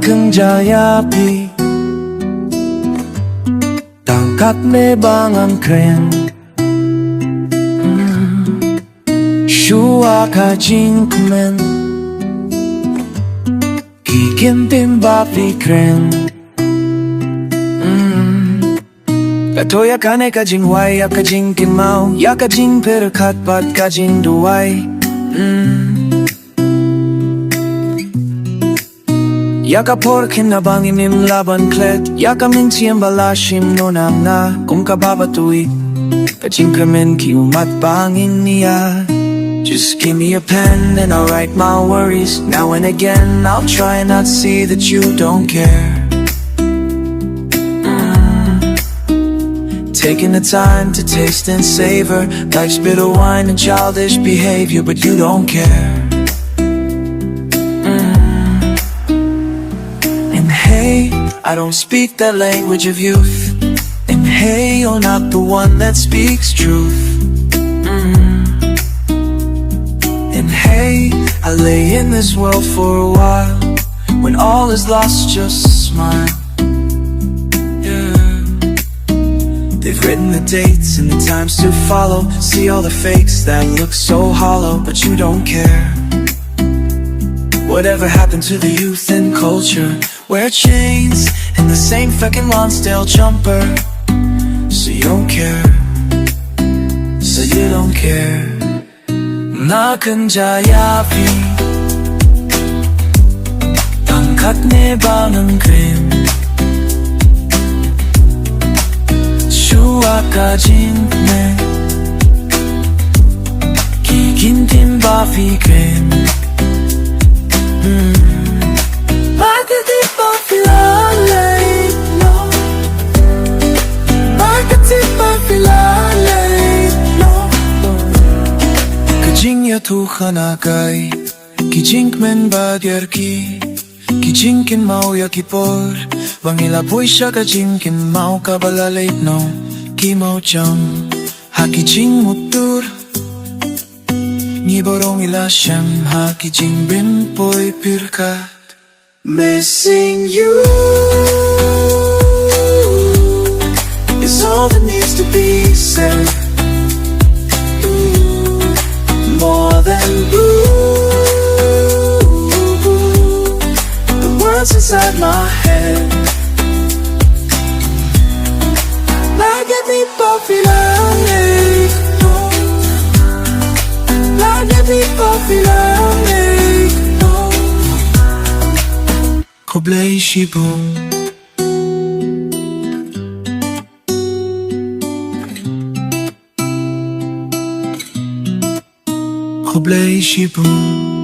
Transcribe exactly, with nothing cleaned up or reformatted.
Kynja ïa phi, tang katne ba ngan kren. Shuwa ka jingkmen, ki kyntien ba phi kren. Kato ïa kane ka jingwai, ïa ka jingkynmaw, ïa ka jingpyrkhat bad ka jingduwai. Ïa ka por khynnah ba ngim lah ban klet, ïa ka mynsiem ba la shim noh na nga, kum ka ba ba tui. Ka jingkyrmen ki ummat ba ngin ïa. Just give me a pen and I'll write my worries. Now and again, I'll try and not see that you don't care. Taking the time to taste and savor life's bitter wine and childish behavior, but you don't care. And hey, I don't speak that language of youth. And hey, you're not the one that speaks truth. And hey, I lay in this world for a while. When all is lost, just smile. Yeah. They've written the dates and the times to follow. See all the fakes that look so hollow, but you don't care. Whatever happened to the youth and culture? Wear chains and the same fucking Lonsdale jumper. So you don't care. So you don't care. Nga kynja ïa phi, tang katne ba ngan kren. Shuwa ka jingkmen, ki kyntien ba phi kren. Ba ka tip ba phi la leh noh. Ba ka tip ba phi la leh noh. Ka jingïathuh khana kai, ki jingkmen ba diar ki, ki jingkynmaw ïa ki por ba ngi la poi sha ka jingkynmaw ka ba la leit noh. Ki mawjam ha ki jingmutdur, ngi baroh ngi la shem ha ki jingbym poi pyrkhat. Missing you is all that needs to be said. More than blue, the words inside my head. Like a deep coffee, like, like a deep coffee, like. Khublei shibun. Khublei shibun.